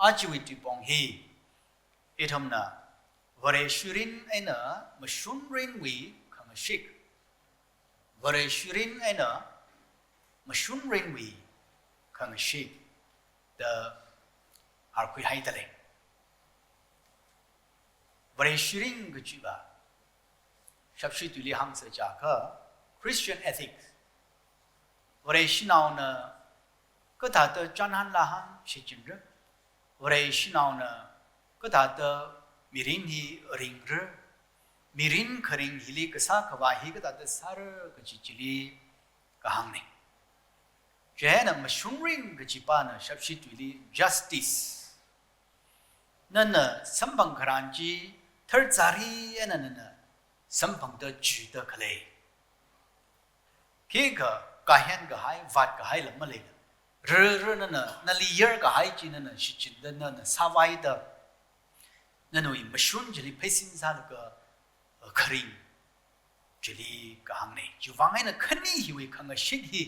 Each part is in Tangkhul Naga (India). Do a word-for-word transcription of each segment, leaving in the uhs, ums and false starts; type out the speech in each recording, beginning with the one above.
Ajawui tuipong hi, ithumna Vareshi mirin eina mashun mirinwui khangashik, Vareshi mirin eina mashun mirinwui khangashik da harkhuihaida lei. Vareshi mirin kachiva, shapshi tuili hāngsa jiakha, Christian ethics. Vareshinaona kathāda chānhān lāhān shichinra, Vareshinaona kathāda mirin hi ringra, mirin kharing hili kasā khavai hi kathāda sāra kachi chili kahāngna. Chieina mashun mirin kachipana shapshi tuili justice. Nana samphang kharan chi tharchari eina nana samphangda chida khalei. Khikha kahen kahai, vāt kahaila maleila, rara nana, nali yar kahai chi nana shichinda nana sāvaida, nawui mashun chili pheisin sālaga, uh, kharing chili kahāngna. Chiwuivang eina khani hiwui khangashik hi,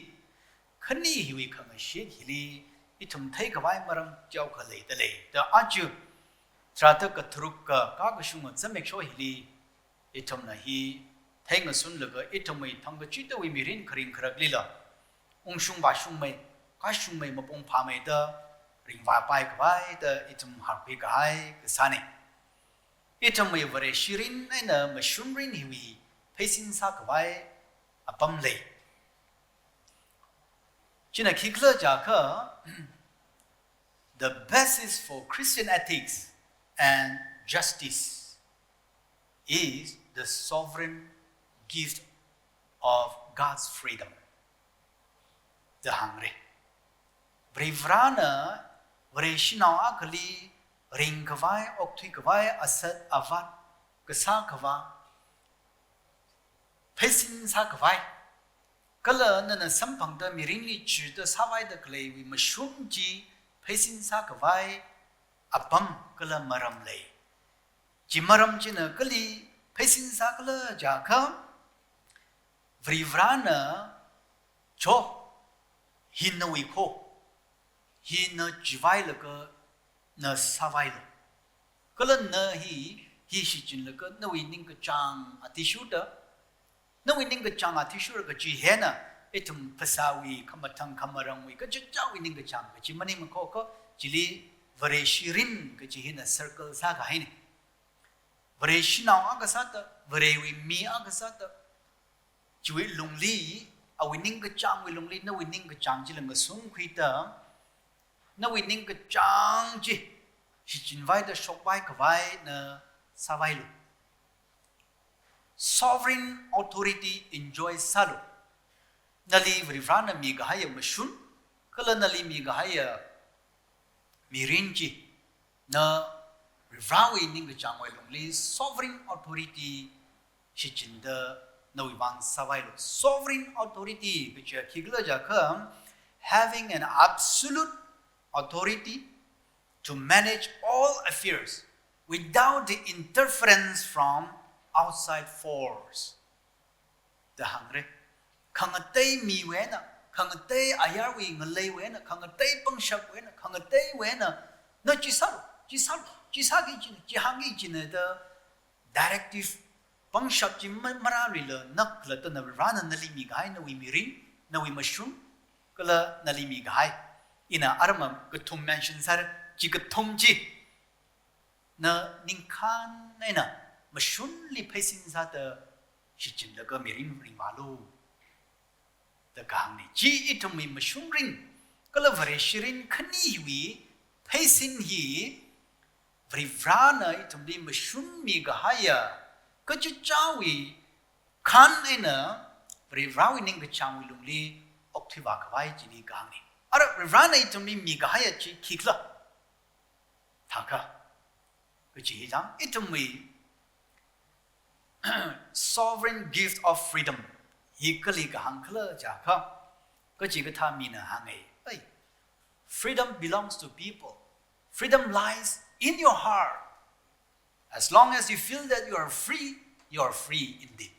khani hiwui khangashik hili ithum theikhavai maram teokha leida lei. Da aja tharāda katharuk kakā kashunga zimiksho hili ithumna hi theingasunlaga ithumwui thangkachidawui mirin kharing kharaklila ungshung vāshungmei, kāshungmei mapung phāmeida ringvāpai khavai da ithum harkhui kahai kasāna. Ithumwui Vareshi mirin eina mashun mirin hiwui pheisin sākhavai apam lei. China khikhala jiakha, the basis for Christian ethics and justice is the sovereign gift of God's freedom da hāngra. Varivarana Vareshinao akhali ringkhavai, okthuikhavai, asat avāt kasā khavā, pheisin sākhavai, kala nana samphangda mirinli chida sāvaida khaleiwui mashun chi pheisin sākhavai apam kala maram lei. Chi maram china kali pheisin sākhala jiakha, Varivarana, cho, hi nawui kho, hi na chivailaga na sāvailu. Kala na hi, hi shichinlaga nawui ningkachāng athishurda, nawui ningkachāng athishurda kachi hina, ithum phasāwui, khamathang khamarangwui, kachichāwui ningkachāng kachi maningmana kho, chili Vareshi mirin kachi hina circle sākahaina. Vareshinao akha sāda, Varewui mi akha sāda, chiwui lungli, awui ningkachāngwui lungli, nawui ningkachāng chila ngasungkhuida, nawui ningkachāng chi shichinvaida shokvai khavai na sāvailu. Sovereign authority enjoy sālu. Nali Varivarana mikahaiya mashun, kala nali mikahaiya mirin chi, na Varivarawui ningkachāngwui lungli sovereign authority shichinda nawui vang sāvailu. Sovereign authority kachi khikhala jiakha, having an absolute authority to manage all affairs without the interference from outside force da hāngra. Khangatei miwui eina, khangatei ayarwui ngaleiwui eina, khangatei pangshapwui eina, khangateiwui eina, na chi sālu, chi sālu, chi sāki kajina, chi hāngki kajina da directive, pangshap chi ma-, marāluila, na khalattana Varivarana nali mikahai nawui mirin, nawui mashun, kala nali mikahai. Ina arama kathum mention sāra, chi kathum chi na ningkhān eina mashunli pheisin sāda shichinlaga mirin ringvālu da kahāngna. Chi ithumwui mashun mirin, kala Vareshi mirin khaniwui pheisin hi, Varivarana ithumli mashun mikahaiya, kachichāwui khān eina Varivarawui ningkachāngwui lungli okthuivā khavai chili kahāngna. Ara Varivarana ithumli mikahaiya chi khikhala thākha, kachi hi chang, ithumwui sovereign gift of freedom hi kali kahāng khala jiakha, kachikathā mina hānga, "Hey, freedom belongs to people. Freedom lies in your heart. As long as you feel that you are free, you are free indeed."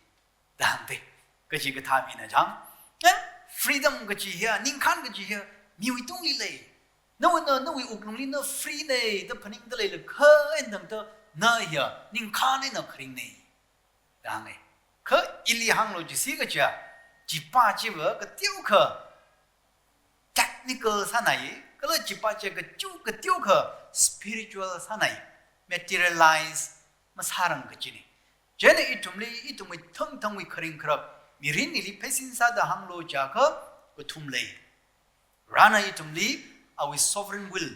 Da hāngda. Kachikathā mina chang, eh, freedom kachi hiya, ningkhān kachi hiya, miwui tungli lei. Nawui, na, nawui wuklungli na free nei da phaningda leilakha, eina tangda na hiya ningkhān eina kharing nei da hānga. Kha ili hānglu jisi kaja, chipa chiva kateokha technical sānai, kala chipa chi kachu kateokha spiritual sānai, materialize masārang kajina. Chieina ithumli, ithumwui thangthangwui kharing kharap, mirin hili pheisin sāda hānglu jiakha kathum lei. Varena ithumli awui sovereign will,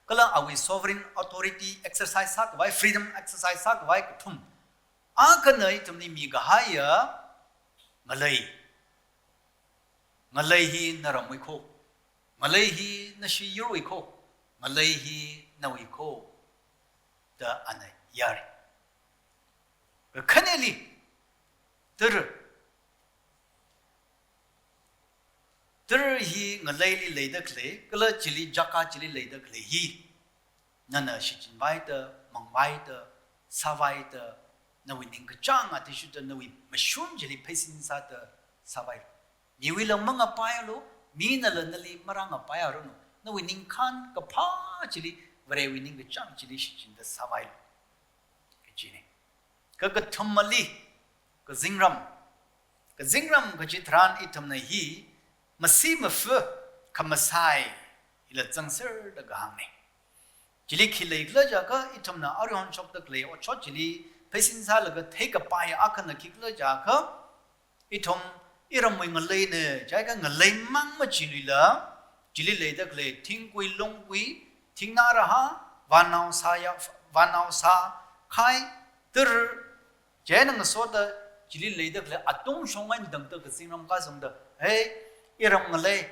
kala awui sovereign authority exercise sākhavai, freedom exercise sākhavai kathum. Akhana ithumli mikahaiya ngalei. Ngalei hi naramwui kho. Ngalei hi nashi yurwui kho. Ngalei hi nawui kho da ana yāra. Kakhaneli, tara. Tara hi ngaleili leida khalei, kala chili jaka chili leida khalei hi nana shichinvaida, mangvaida, sāvaida, nawui ningkachāng athishurda nawui mashun chili pheisin sāda sāvailu. Miwuila mangapaialu, minala nali marāngapai aranu. Nawui ningkhān kaphā chili, Varewui ningkachāng chili shichinda sāvailu kajina. Kakathumali, kazingram. Kazingram kaji tharan ithumna hi masi mafa khamasai hila zangserda kahāngna. Chili khi leikhala jiakha ithumna aruihon shokda khalei otshot chili pheisin sālaga theikapai akhana khikhala jiakha, ithum iramwui ngaleina, jiakha ngalei mang machiluila, chili leida khalei thingkui, lungkui, thingnā rahā, vānao sāya, vānao sā, khai, tara, chieina ngasoda chili leida khalei atung shong eina tangda kazingram kazangda, hei, iram ngalei,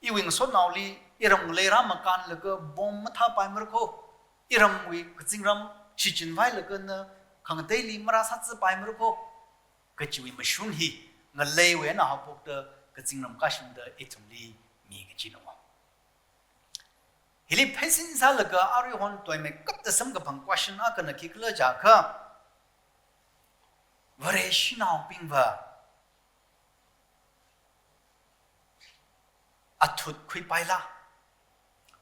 iwui ngasotnaoli, iram ngalei rāmakanlaga bomb mathāpaimara kho, iramwui kazingram shichinvailaga na khangateili marāsāzapaimara kho, kajiwui mashun hi, ngaleiwui eina haophokda kazingram kashungda ithumli mi kajina. Hili pheisin sālaga aruihon toimeikapta samkaphang question akhana khikhala jiakha, Vareshinaobingva athut khuipaila,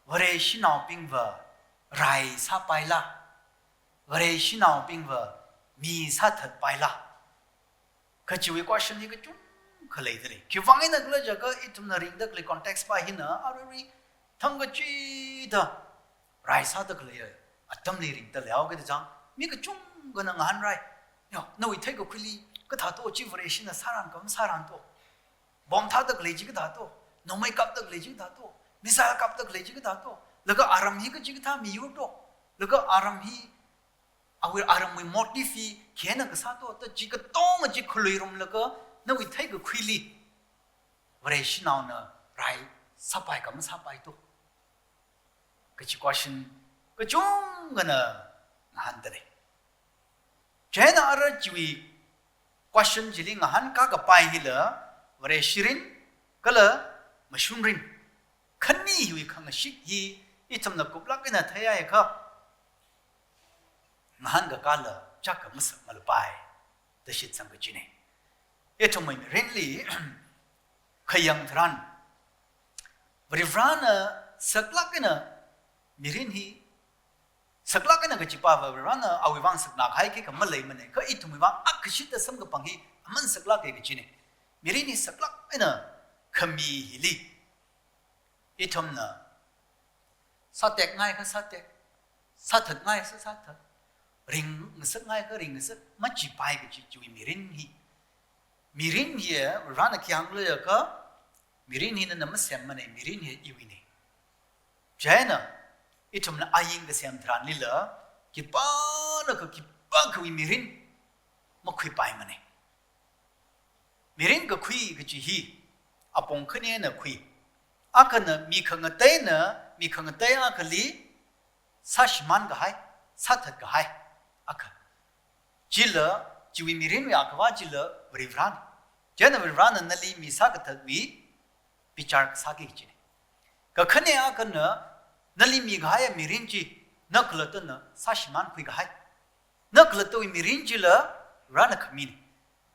Vareshinaobingva rai sāpaila, Vareshinaobingva mi sāthatpaila, kajiwui question hi kachungkha leidalei. Khiwuivang eina khala jiakha ithumna ringda khalei context pa hina aruirui thangkachida rai sāda khalei atamli ringda leihaokida chang, mi kachungkhana ngahānrai. Yo, nawui theikakhuili kathā to, chi Vareshina sāran kha masāran to. Bomb thāda khalei chi kathā to, nongmei kapda khalei chi kathā to, missile kapda khalei chi kathā to, laga aram hi kachi kathā miyur to, laga aram hi, awui aramwui motive hi khina kasā to, da chi katonga chi khaluirumlaga nawui theikakhuili Vareshinaona rai sāpai kha masāpai to, kaji question kachungkhana ngahāndalei. Chieina ara chiwui question chili ngahānkā kapai hila, Vareshi mirin kala mashun mirin khani hiwui khangashit hi ithumna kuplāk eina theihaiakha, ngahānkakāla chaka masak malapai da shitsang kajina. Ithumwui mirinli khayang tharan, Varivarana saklāk eina mirin hi, saklāk eina kajipa Varivarana awuivang saknā kahai khikha maleimana, kha ithumwuivang akhashita samkaphang hi aman saklāka kajina. Mirin hi saklāk eina khami hili, ithumna sātekngaikha sātek, sāthatngaikha sāthat, ringngasakngaikha ringngasak, machipai kaji chiwui mirin hi. Mirin hi, Varena khi hāngkhala jiakha, mirin hi nana masemmana, mirin hi iwuina. Chieina, ithumna aying kasem tharanlila, khipānakha khipākhawui mirin makhuipaimana. Mirin kakhui kaji hi apong khanina khui. Akhana mi khangateina, mi khangatei akhali sāshimān kahai, sāthat kahai akha. Chila, chiwui mirinwui akhava chila Varivarana. Chieina Varivarana nali mi sākathatwui bichar kasāki kajina. Kakhane akhana nali mikahaiya mirin chi na khalattana sāshimānkhui kahai. Na khalattawui mirin chila Varena khamina.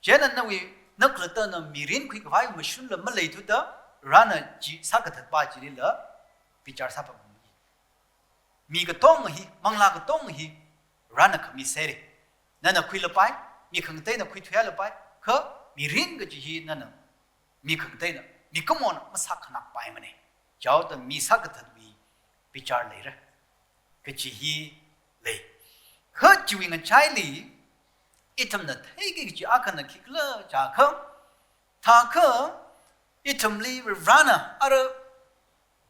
Chieina nawui na khalattana mirin khuikhavai mashunla maleithuda Varena chi sākathatpa chilila bichar sāpam. Mi katonga hi, manglā katonga hi, Varena khami sāhaira. Nana khuilapai, mi khangateina khuithuilapai, kha mirin kaji hi nana, mi khangateina, mikumona masākhanakpaimana. Chaoda mi sākathatwui bichar leira kaji hi lei. Kha chiwui ngachaili, ithumna theiki kaji akhana khikhala jiakha, thākha ithumli Varena ara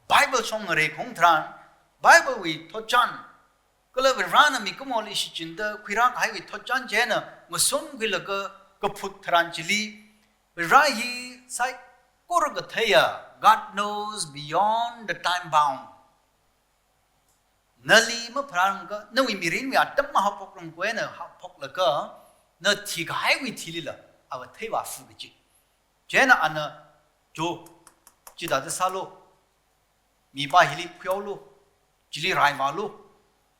Bible shong ngareikhong tharan, Bible wui thotchan, kala Varena mikumoli shichinda khuirākahaiwui thotchan china ngasumkhuilaga kaphut tharan chili, Vare hi saikora katheiya, God knows beyond the time bound. Nali mapharāranglakha, nawui mirinwui atam mahaophokrangkha eina haophoklaga, na thikahaiwui thilila, ava theivāpha kaji. China ana, jo, chithāda sālu, mipā hili phuihaolu, chili raivālu,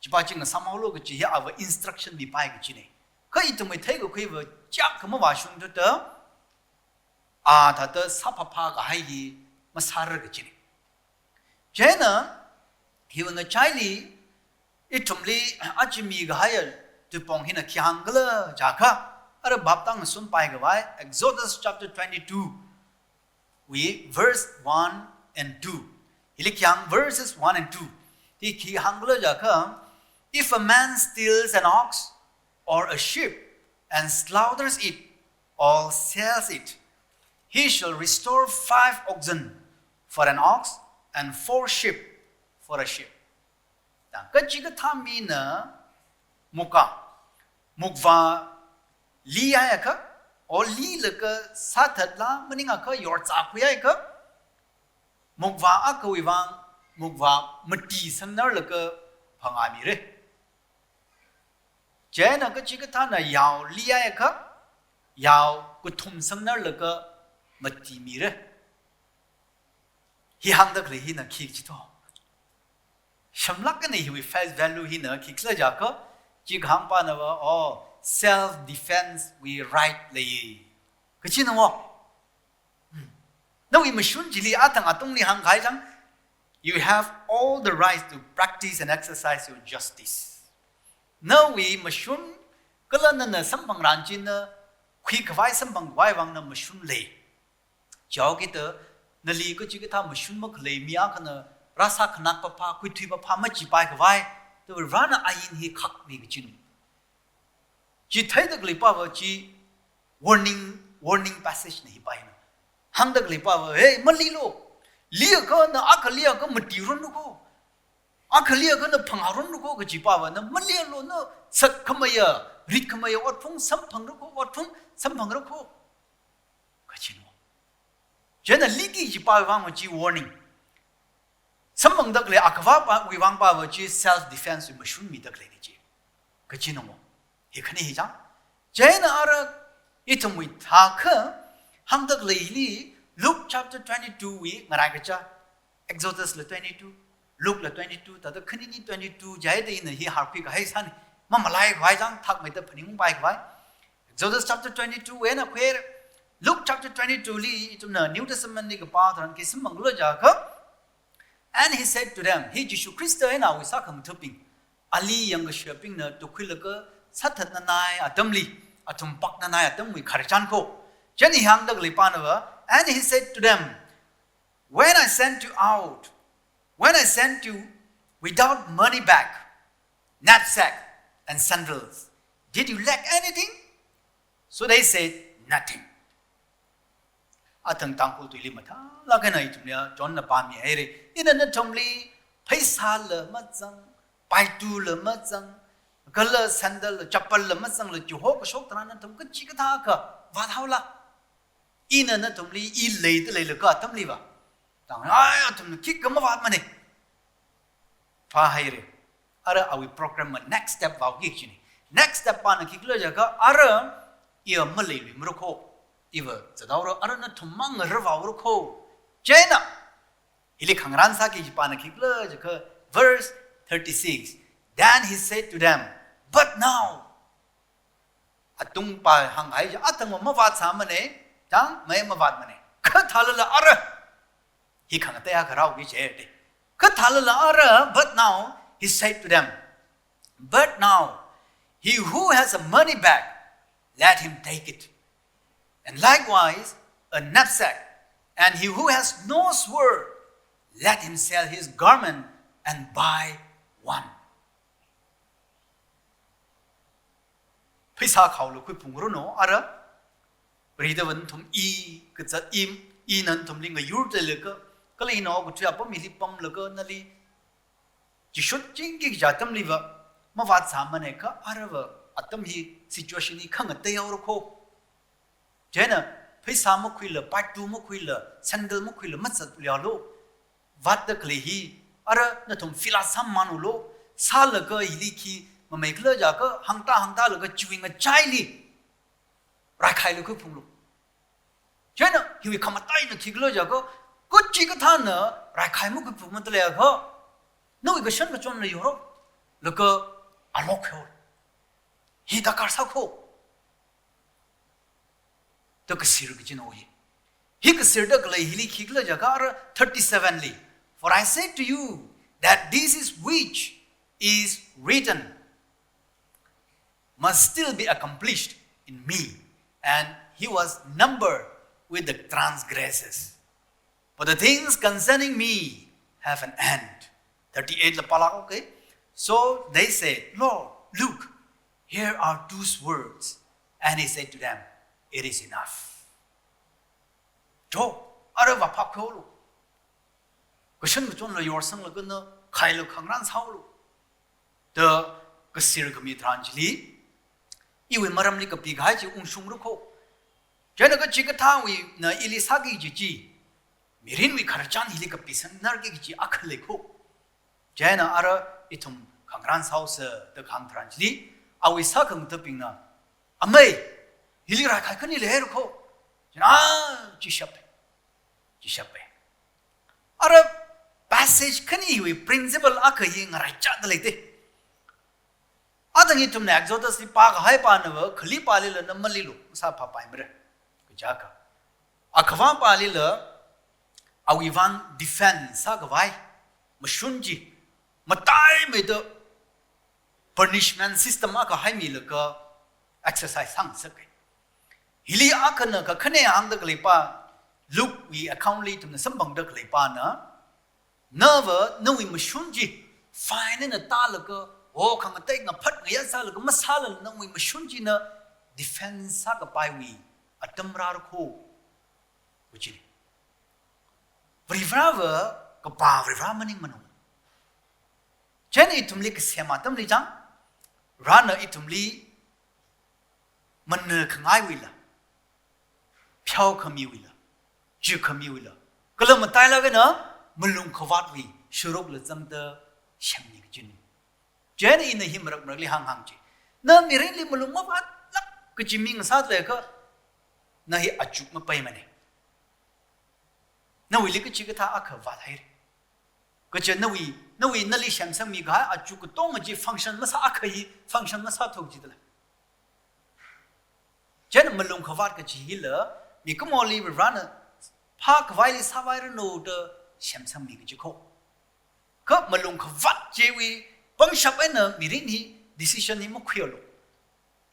chipā chi ngasāmhaolu kaji hi ava instruction mipai kajina. Kha ithumwui theikakhuiva chiyākha mavāshungthuda, a thāda sāphaphākahai hi masārar kajina. China, hiwui ngachaili, ithumli aja mikahaiya tuipong hina khi hāngkhala jiakha, ara baptang sumpai khavai, Exodus chapter twenty-two, wui verse one and two. Hili khi hāng verses one and two. Hi khi hāngkhala jiakha, if a man steals an ox or a sheep and slaughters it or sells it, he shall restore five oxen for an ox and four sheep for a sheep. Thākha kachikathā mina muka, mukvā lihaiakha, o lilaga sāthatla maningakha yorzākhuihaiakha, mukvā akhawui vang, mukvā mati sangnar laga phangā mira. China kachikathāna yao lihaiakha, yao kathum sangnar laga mati mira. Hi hāngda khalei hina khi chito. Shamlak eina hiwui face value hina khikhala jiakha, chi kahāngpana va, oh, self defense wui right lei. Kachina mo. Hmm. Nawui mashun chili athang atungli hāngkahai chang, you have all the rights to practice and exercise your justice. Nawui mashun, kala nana samphangran china, khuikhavai samphangkhavai vang na mashun lei. Chaokida, nali kachikathā mashun makhalei mi akhana rāsākhanakpapa, khuithuipapa machipai khavai, thāda Varena ain hi khakmi kachina. Chi theida khaleipava chi warning, warning passage na hipaina. Hāngda khaleipava, hey, malilu. Liakha na akha liakha mati runlu kho. Akha liakha na phangā runlu kho kajipava, na malilu, na satkhameiya, ritkhameiya otphung samphangra kho, otphung samphangra kho kachina. China liki chipā vang chi warning. Samphangda khalei akhava pa, wui vang pava chi self defense wui mashun mida khalei ni chi. Kachina mo. Hi khani hi chang. China ara ithumwui thākha hāngda khaleili Luke chapter twenty-two wui ngarai kacha. Exodus la twenty-two, Luke la twenty-two, thāda khanini twenty-two jihaida ina hi harkhui kahai sāni. Mamalai khavai chang thakmeida phaningpai khavai. Exodus chapter twenty-two wui eina khuira, Luke chapter twenty-two li ithumna New Testament li kapā tharan khi samphanglu jiakha. And he said to them, hi Jishu Khrista eina awui sākhangathabing, ali yangkashebingna tukkhuilaga sāthatnanai atamli, athum paknanai atamwui khararchan kho. China hi hāngda khaleipana va, and he said to them, when I sent you out, when I sent you without money bag, knapsack, and sandals, did you lack anything? So they said, nothing. Athang Tangkhul tuili mathālāk eina ithumli John na pāmihaira. Ina nathumli pheisāla mazang, paitula mazang, kala sandal la, chappal la mazangla, chiho kashok tharan nathum kachikathā akha vāthaola. Ina nathumli i leida leilakha atamli va. Thang, ai, athumna khikha mavātmana. Phāhaira. Ara awui program ma next step vāuki kachina. Next step pana khikhala jiakha ara iya maleiluimara kho. Iva zathaora, ara nathum mang ngarāvaora kho. China. Hili khangarān sāki kajipana khikhala jiakha verse thirty-six. Then he said to them, but now, atungpa hānghai chi, athang mavātsāmana, thang mai mavātmana. Kha thālala ara hi khangatei akha rāuki kaji te. Kathālala ara, but now he said to them, "But now, he who has a money bag, let him take it. And likewise, a knapsack. And he who has no sword, let him sell his garment and buy one." Pheisā khaolu khuiphungranu, ara, rida va nathum i, kazat i, ina nathumli ngayurda leika, kala ina okathui apam hili pamlaga nali, chishut chingki kaja atamli va, mavātsāmana kha, ara va, atam hi situation hi khangatei haora kho. Chieina, pheisā makhuila, paitu makhuila, sandal makhuila, mazatluialu. Vātda khalei hi, ara nathum fila sāmānulu, sālaga hili khi, mameikhala jiakha, hāngtā hāngtālaga chiwui ngachaili, raikhailu khuiphunglu. Chieina, hiwui khamataina khikhala jiakha, kachikathāna, raikhai makhuiphung matalei akha, nawui kashankachonla yoro, laga alok kho. Hi darkar sākho. Da kasir kajina hi. Hi kasirda khalei hili khikhala jiakha ara thirty-seven li. "For I say to you that this is which is written must still be accomplished in me. And he was numbered with the transgressors. But the things concerning me have an end." Thirty-eight la pālāk, okay? So they said, "Lord, look, here are two swords." And he said to them, "It is enough." Jo, ara vāphap khaolu. Kashankachonla yorsanglaga na, khaila khangarān sāolu. Da kasir khami tharan chili, iwui maramli kapikahai chi ungshungra kho. Chieina kachikathāwuina ili sāki kaji chi, mirinwui khararchan hili kapisang narki kaji akha lei kho. Chieina ara ithum khangarān sāhaosa da kahāng tharan chili, awui sākhangathabingna, "Amei, hili raikhai khani leira kho." Chieina, ah, chishap. Chishap. Ara passage khaniwui principle akha hi ngaraichāda leite. Athang ithumna Exodus li pākahai pāna va, khalipālila na malilu, masāphāpaimara. Kaja akha. Akhavāpālila, awui vang defense sākhavai, mashun chi, mataimeida punishment system akha haimilaga exercise sāngasaka. Hili akhana kakhane hāngda khalei pā, Luke wui account li ithumna samphangda khalei pāna, na va, nawui mashun chi, fine na tālaga, o khangatei ngaphat ngayā sālaga masālala nawui mashun china defense sākapaiwui atam rāra kho. Kachili. Varivara va, kapā Varivara maningmano. Chieina ithumli kasem atamli chang, Varena ithumli mana khangaiwuila, pheokhamiwuila, chukhamiwuila, kala matailāk eina malungkhavātwui sharukla zangda semmi kajina. Chieina ina hi marak marakli hānghāng chi. Na mirinli malung mavātlāk kaji mi ngasāda leiakha, na hi achuk mapaimana. Nawuili kachikathā akha vāthaira. Kaja nawui, nawui nali semsangmi kahai achuk katonga chi function masā, akha hi function masāthok jidala. Chieina malungkhavāt kaji hila, mikumoli Varena phākhavaili sāvairanu da semsangmi kaji kho. Kha malungkhavāt chiwui pangshap eina mirin hi decision hi makhuialu.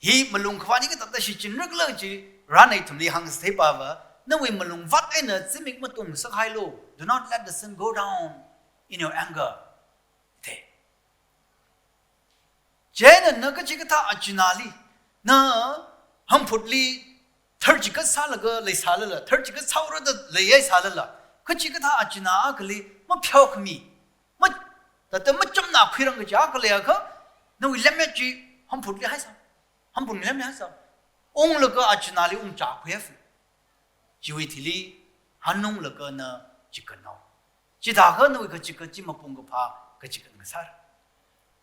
Hi malungkhavāt hi kathāda shichinrakhala chi, Varena ithumli hāngchitheipā va, nawui malungvāt eina zimik matung sakhailu. Do not let the sun go down in your anger. Te. Chieina na kachikathā achinali, na hanphutli tharchikat sālaga leisālala, tharchikat sāhaora da leihai sālala, kachikathā achina akhali mapheokhami, ma, thāda machamna khuirang kaja akha leiakha, nawui lemmet chi hanphutli haisā, hanphut lemmet haisā. Unglaga achinali ungchā khuihaifui. Chiwui thili hanunglaga na chikatnao. Chithākha nawui kachikat chi mapung kaphā kachikat ngasāra.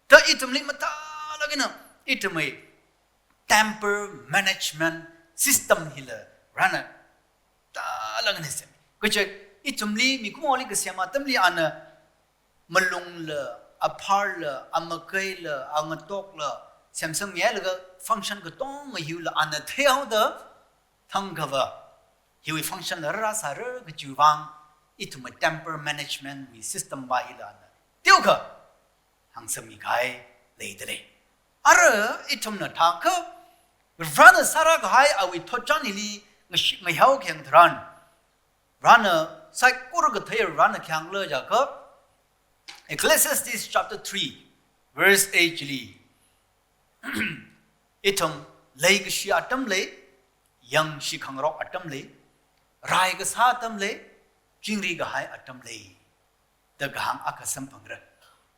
Da ithumli mathālāk eina, ithumwui temper management system hila Varena thālāk eina sem. Kaja ithumli mikumoli kasem atamli ana malungla, apharla, amakaila, angatokla semsangmihailaga function katonga hiwuila ana theihaoda thangkha va, hiwui function la rāsāra kajiwui vang, ithumwui temper management wui system pa hila ana teokha hāngsāmi kahai leidalei. Ara ithumna thākha, Varena sārā kahai awui thotchan hili ngashi-, ngayao khayang tharan, Varena saikora kathei Varena khi hāngkhala jiakha, Ecclesiastes chapter three, verse eight chili, ithum leikashi atam lei, yangshi khangarok atam lei, rai kasā atam lei, chingri kahai atam lei da kahāng akha samphangra.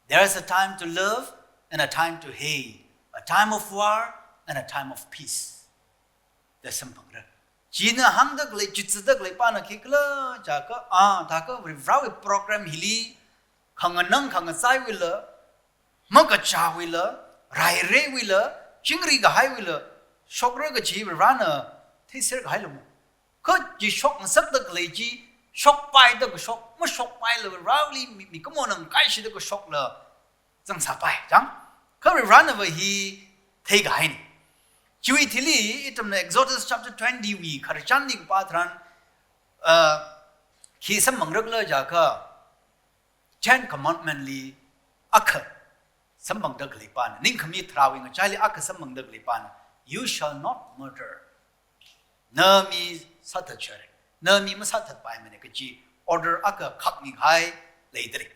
There is a time to love and a time to hate, a time of war and a time of peace da samphangra. China hāngda khalei, chitsuda khalei pana khikhala jiakha, a, thākha Varewui program hili, khanganang khangachaiwuila, makachāwuila, raireiwuila, chingri kahaiwuila shokra kachi Varena theiser kahai lamo. Kha chi shokngasakda khalei chi, shokpaida kashok, mashokpaila Vareli mi, mikumona ngakaishida kashokla zangsāpai, chang? Kha Varena va hi theikahaina. Chiwui thili ithumna Exodus chapter twenty wui khararchanli kapā tharan, uh, khi samphangra khala jiakha, Ten Commandment li akha samphangda khalei pana, ningkhami tharāwui ngachaili akha samphangda khalei pana, "You shall not murder." Na mi sāthatshare, na mi masāthatpaimane kachi order akha khakmi kahai leidalei.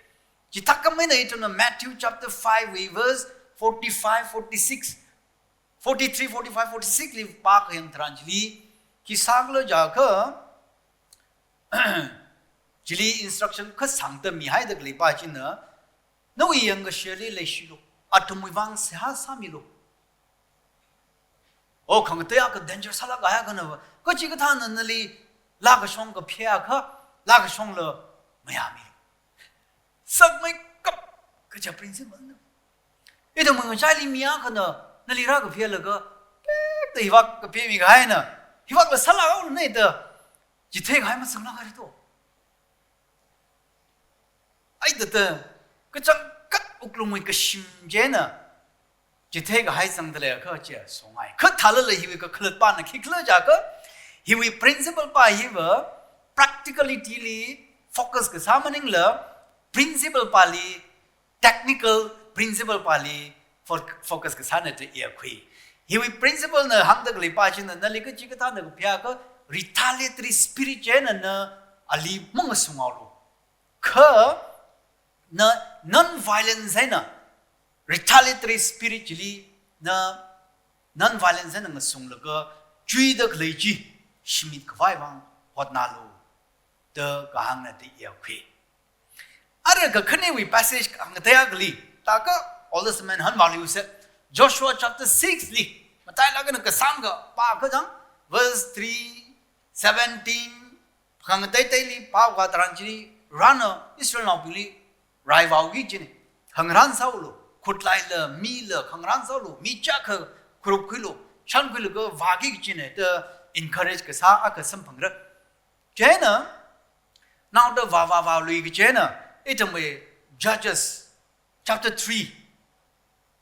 Chithākhamei eina ithumna Matthew chapter five wui verse forty-five, forty-six, forty-three, forty-five, forty-six li pākhayang tharan chili, khi sākhala jiakha, chili instruction kasāngda mihaida khalei pa china, "Nawui yangkashili leishilu, athumwui vang seihā sāmilu." O, khangatei akha danger sālāk kahai akhana va, kachikathāna nali laa kashong kaphei akha, laa kashongla mayāmilu. Sakmeikap kaja principle na. Ithumwui ngachaili mi akhana nali rākapheilaga, pekta hivak kapheimi kahaina, hivakla sālākhaona da, chitheikahai mazanglāk haira to. Ai tata, kachangkhat wuklungwui kashim china chitheikahai zangda leiakha chi songai. Kha thālala hiwui kakhalat pana khikhala jiakha, hiwui principle pa hiva practicality li focus kasā maningla, principle pali, technical principle pali fo-, focus kasāna da iya khui. Hiwui principle na hāngda khalei pa china nali kachikathāna kaphei akha retaliatory spirit china na ali mangasunghaolu. Kha na non-violence eina, retaliatory spirit chili na non-violence eina ngasunglaga chuida khalei chi shimit khavai vang hotnalu da kahāngna da iya khui. Ara kakhanewui passage khangatei akhali, thākha Old Testament hanvāluisa, Joshua chapter six li, matailāk eina kasāngkha pākha chang, verse three, seventeen, khangateiteili pākha tharan chili, Varena Israelnaobingli raivaoki kajina. Khangarān sāulu, khutlaila, mila khangarān sāulu, mi chiyākha khurup khuilu, shānkhuilaga vāki kajina da encourage kasā akha samphangra. Chieina, naoda vāvāvālui kajina, ithumwui Judges chapter three,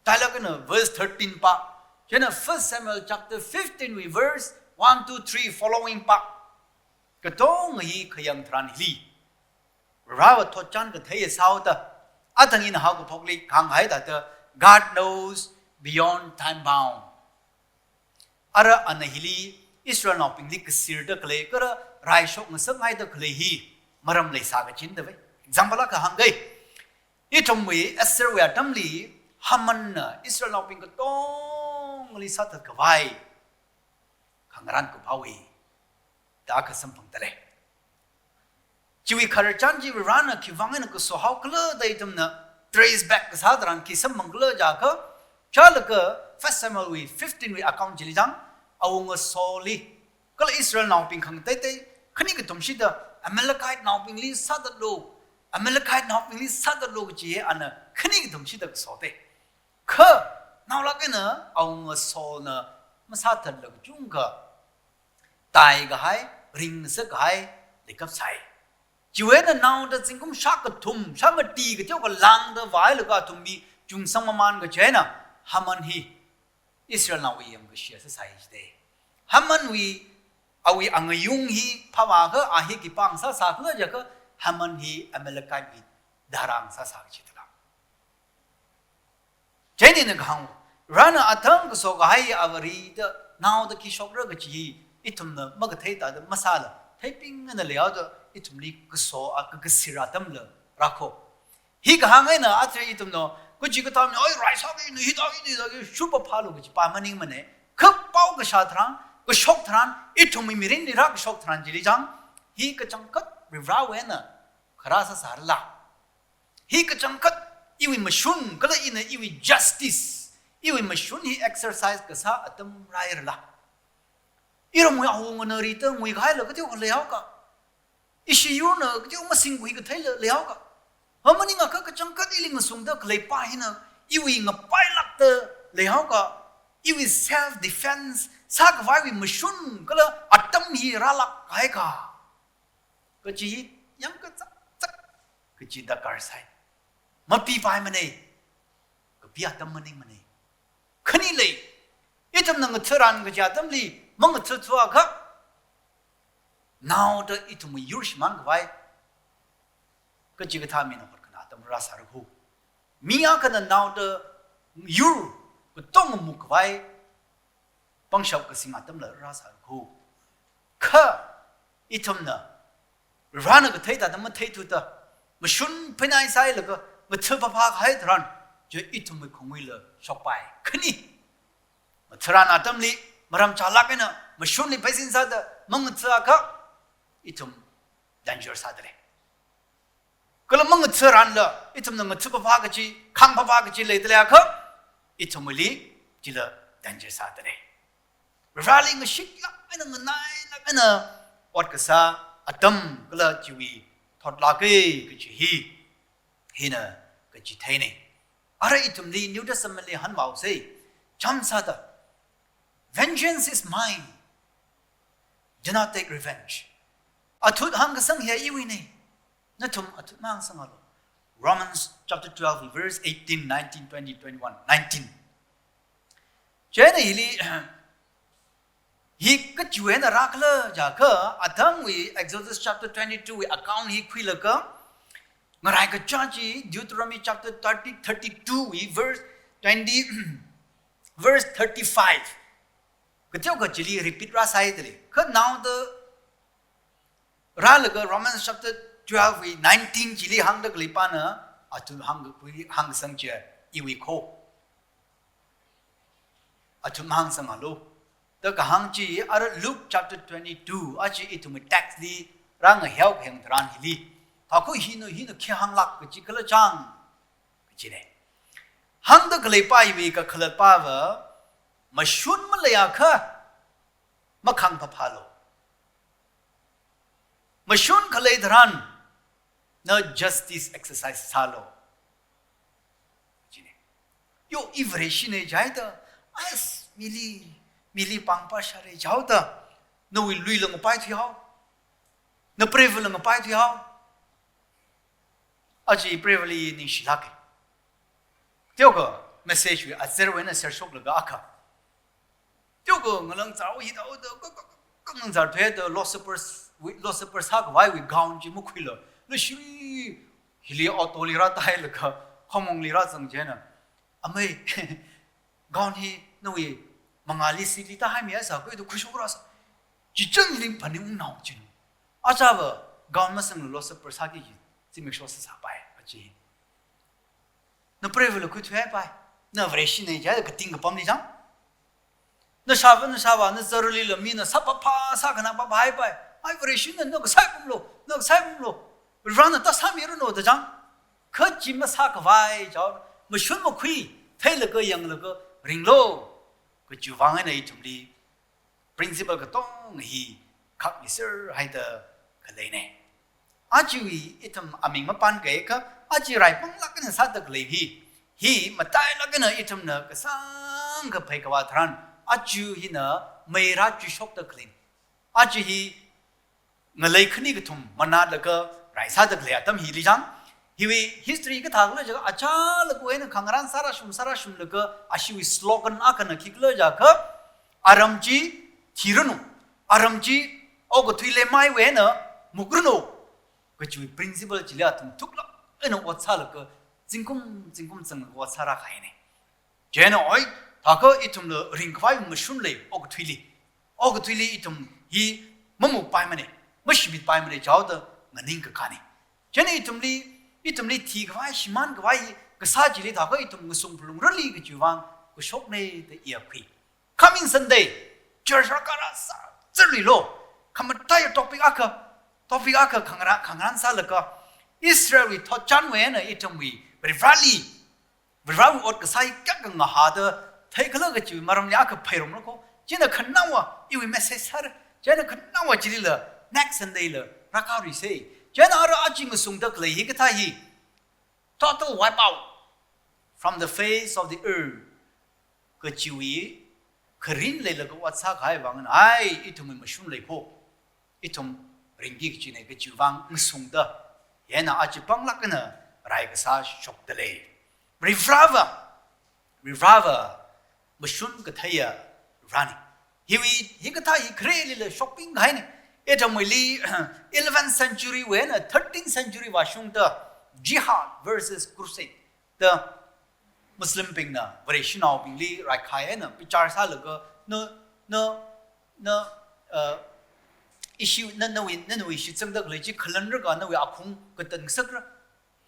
tailāk eina verse thirteen pa, chieina First Samuel chapter fifteen wui verse one, two, three following pa, katonga hi khayang tharan hili, Varewui thotchan kathei sāhaoda, athang ina haokaphokli kahānghai thāda, God knows beyond time bound. Ara ana hili Israelnaobingli kasirda khalei, kala raishok ngasakngaida khalei hi maram leisā kajina da vai. Example akha hāngga. Ithumwui Estherwui atamli Hamanna Israelnaobing katongali sāthat khavai khangarān kuphaowa da akha samphangda lei. Chiwui khararchan chi Varena khivang eina kasohaokhala da ithumna trace back kasā tharan khi samphangkhala jiakha, chālaga First Samuel wui fifteen wui account chili chang, awunga Saul li, kala Israelnaobing khangateitei, khani kathumshida Amalekitenaobingli sāthatlu, Amalekitenaobingli sāthatlu kaji ana khani kathumshida kaso te. Kha, naolāk eina awunga Saulna masāthatla kachungkha taikahai, ringsakkahai leikap sai. Chiwui eina naoda zingkum shākathum, shāmati kateokha lāngda vāhailaga athum mi chungsang mamān kajina, Haman hi Israelnaowui yangkashi sāsai jide. Hamanwui, awui angayung hi phāvākha a hi khipāng sāsākhala jiakha, Haman hi Amalekite wui darang sāsā kachi tala. Chieina ina kahāng, Varena atam kaso kahai avari da naoda khi shokra kachi hi ithumna makathei thāda masāla, theipingna leihaoda ithumli kaso a kakasir atamla rākho. Hi kahāng eina athei ithumna, kachikathāna, oi, rai sāki, ina hithā, ina hithā, shurpaphalu kachi pa maningmana. Kha pao kashā tharan, kashok tharan, ithumwui mirinli rākashok tharan chili chang, hi kachangkhat Varewui eina kharā sāsārala. Hi kachangkhat iwui mashun, kala ina iwui justice, iwui mashun hi exercise kasā atam rāirala. Iramwui awungana rida ngui kahaila kateokha leihaoka. Ishi yurna kateokha masingkhui katheila leihaoka. Hā maningakha kachangkhat ili ngasungda khalei pa hina iwui ngapailākda leihaoka. Iwui self defense sākhavaiwui mashun kala atam hi rālāk kahaika kachi hi yangkachak chak kachi darkar sai. Mapipaimana. Kapi atam maningmana. Khani lei. Ithumna ngatharan kachi atamli mangathathuakha, naoda ithumwui yur shimānkhavai kachikathā mina hotkhana atam rāsāra kho. Mi akhana naoda yur katonga mukkhavai pangshap kasing atamla rāsāra kho. Kha ithumna Varena kathei thāda matheithuda, mashun phainai sāhailaga, ngatha phapha kahai tharan, chi ithumwui khongwuila shokpai. Khani, ngatharan atamli maram chālāk eina mashunli pheisin sāda mangathaakha, ithum danger sāda lei. Kala mangatharanla, ithumna ngatha phapha kachi, khāng phapha kachi leida leiakha, ithumwuili chila danger sāda lei. Vareli ngashitlāk eina nganailāk eina ot kasā atam kala chiwui thotlāka kachi hi, hina kachitheina. Ara ithumli New Testament li hānghaosei, chānsāda, "Vengeance is mine. Do not take revenge." Athut hāngkasang hi iwuina. Nathum athut mahāngsangalu. Romans chapter twelve, verse eighteen, nineteen, twenty, twenty-one, nineteen. Chieina hili, hi kachiwui eina rākhala jiakha, athumwui Exodus chapter twenty-two wui account hi khuilaga, ngaraikacha chi Deuteronomy chapter thirty, thirty-two wui verse twenty, verse thirty-five. Kateokha chili repeat rāsāi da lei. Kha naoda rālaga Romans chapter twelve wui nineteen chili hāngda khalei pana, athum hāngkakhui, hāngkasang chi iwui kho. Athum hāngsangalu. Da kahāng chi ara Luke chapter twenty-two, achi ithumwui text li rāngaheo kaheng tharan hili, thākhui hina, hina khi hānglāk kachi khala chang kachina. Hāngda khalei pa iwui kakhalat pava, mashun maleiakha makhāng phaphalu. Mashun khalei tharan na justice exercise sālu. China. Yo, i Vareshina jihaida, ais, mili, mili pāngpā shāra jihaoda, nawui luila ngapaithuihao, na preivala ngapaithuihao. Aja preivali ningshilāka. Teokha message wui azarwui eina sershoklaga akha, teokha ngalang zar hi thaoda, ka, ka, ka, ka ngalang zar thuida, Lord's Supper wui, Lord's Supper sākhavaiwui gown chi makhuila, leishiri hili auto li rātailaga, khamongli rāzang chieina, "Amei, gown hi nawui mangāli sili tāhaimi sākhuida khuishokrasa. Chichan ling phaningungnao," china. Achava gown masangla Lord's Supper sāki, zimiksho sāsāpai, aja. Na preivala khuithuihaipai. Na Vareshina jihaida kating kapamli chang. Na shāva, na shāva, na zarlila mina sāphapha, sākhanā phapha haipai. Ai Vareshina, na kasā pamlu, na kasā pamlu. Varena tāsāmiranu da chang. Kha chi masākhavai jihaoda, mashun makhui, theilaga yanglaga ringlu. Kachiwui vang eina ithumli principle katonga hi khak miser haida khaleina. Ajawui ithum aming mapānkaakha, aja raipanglāk eina sāda khalei hi, hi matailāk eina ithumna kasāngkha pheikavā tharan, aja hina mei rāchuishokda khaleina. Aja hi ngalei khani kathum manatlaga rai sāda khalei atam hili chang. Hiwui history kathā khala jiakha, achālakha eina khangarān sārāshung, sārāshunglaga ashiwui slogan akhana khikhala jiakha, "Aram chi thiranu, aram chi okathui leimeiwui eina mukranu." kachiwui principle chili athum thuklāk eina ot sālaga zingkum zingkum zanglaga ot sārākahaina. Chieina oi, thākha ithumla ringkhavai mashun lei okathuili. Okathuili ithum hi mamupaimana, mashimitpaimana jihaoda nganingkakāna. Chieina ithumli, ithumli thikhavai, shimānkhavai kasā chili thākha ithum ngasung phalungrali kajiwui vang kashokna da iya khui. Coming Sunday, church rākara sā, zirluilo. Khamataiya topic akha, topic akha khangarān, khangarān sālaga, Israelwui thotchanwui eina ithumwui Varivarali, Varivarawui ot kasā hi kayākha ngahāda theikhala kajiwui maramli akha phairumlu ko. Chieina khanaowa iwui message sāra. Chieina khanaowa chilila next Sunday la rākaruisa. Chieina ara aja ngasungda khalei hikathā hi, total wipe out from the face of the earth kajiwui kharing leilaga ot sākahai vang eina, ai, ithumwui mashun lei ko, ithum ringki kajina kajiwui vang ngasungda, chieina aja panglāk eina rai kasā shokda lei. Varivarava, Varivarava mashun katheiya Varivarana. Hiwui, hikathā hi kharelila shokpingkahaina. Ithumwuili eleventh century wui eina thirteenth century vāshungda jihad versus crusade da Muslimbingna Vareshinaobingli raikhai eina bichar sālaga, na, na, na, uh, ishi, na, nawui, na, nawui shitsangda khalei chi khalanra ka, nawui akhung katan ngasakra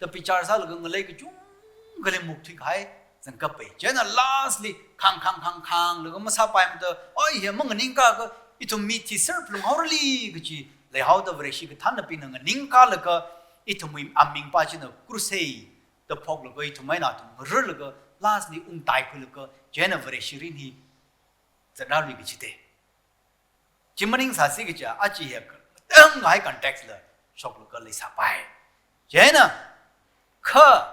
da bichar sālaga ngalei kachungkhali mukthuikahai zangkappai. Chieina lastly, khang, khang, khang, khanglaga masāpaimada, oi, hi manganingkā ka, ithum mi thiser phalunghaorali kaji leihaoda Vareshi kathānnabingna nganingkālaga, ithumwui aming pa china crusade da phoklaga, ithum eina athum ngararlaga, lastly ungtaikhuilaga, chieina Vareshi rin hi zatrālui kajite. Chi maningsāsi kaja, aja hi katangkahai context la shoklaga leisāpai. Chieina, kha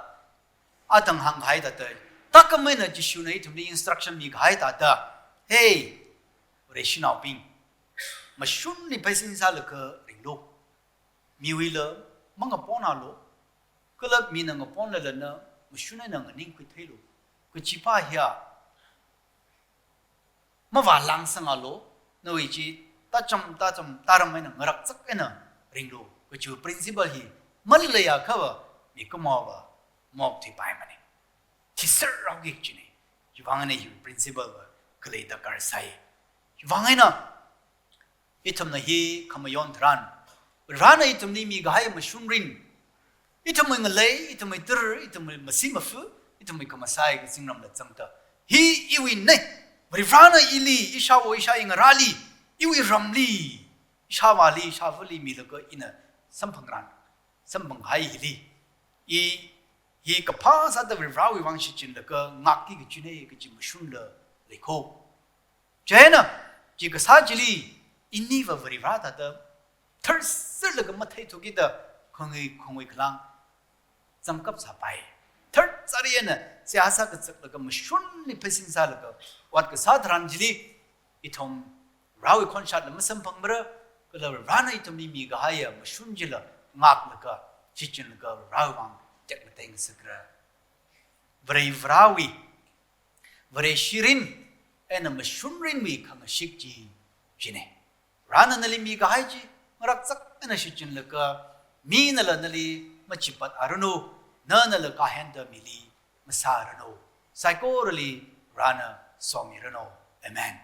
atang hāngkahai thāda, thākhameina Jishuna ithumli instruction mikahai thāda, hey, Vareshinaobing, mashunli pheisin sālaga ringlu. Miwuila mangaponnalu, kala mina ngaponlala na mashun eina nganingkhuitheilu. Kaji pa hiya, mavālangsangalu, nawui chi tacham, tacham, taram eina ngarakzak eina ringlu. Kaji principle hi maleilakha va, mikumova maokthuipaimana. Thiserhaoki kajina. Chiwui vang eina hi principle va khalei darkar sai. Chiwui vang eina ithumna hi khamayon tharan, Varena ithumli mikahai mashun rin, ithumwui ngalei, ithumwui tara, ithumwui masi mafa, ithumwui khamasai kazingramla zangda, hi iwuina, Varena ili, ishāwo ishāyi ngarāli, iwui ramli, ishāvāli, ishāvali milaga ina samphangran, samphang hai hili, i hi kaphā sāda Varewui vang shichinlaga ngākki kajina kaji mashunla leiko. Chieina, chi kasā chili, iniva Varivara thāda tharserlaga matheithukida khongui khongui khalang zangkap sāpai. Tharchari eina seihā sākazaklaga mashunli pheisin sālaga ot kasā tharan chili, ithum Varewui khonshatla masamphangmara, kala Varena ithumli mikahaiya mashun chila ngāklaga, shichinlaga Varewui vang tekmatei ngasakra. Varivarawui, Vareshi rin eina mashun rinwui khangashik chi, china. Varena nali mikahai chi ngarakzak eina shichinlaga, minala nali machipat aranu, nanala kahenda mili masāranu. Saikorali Varena somiranu. Amen.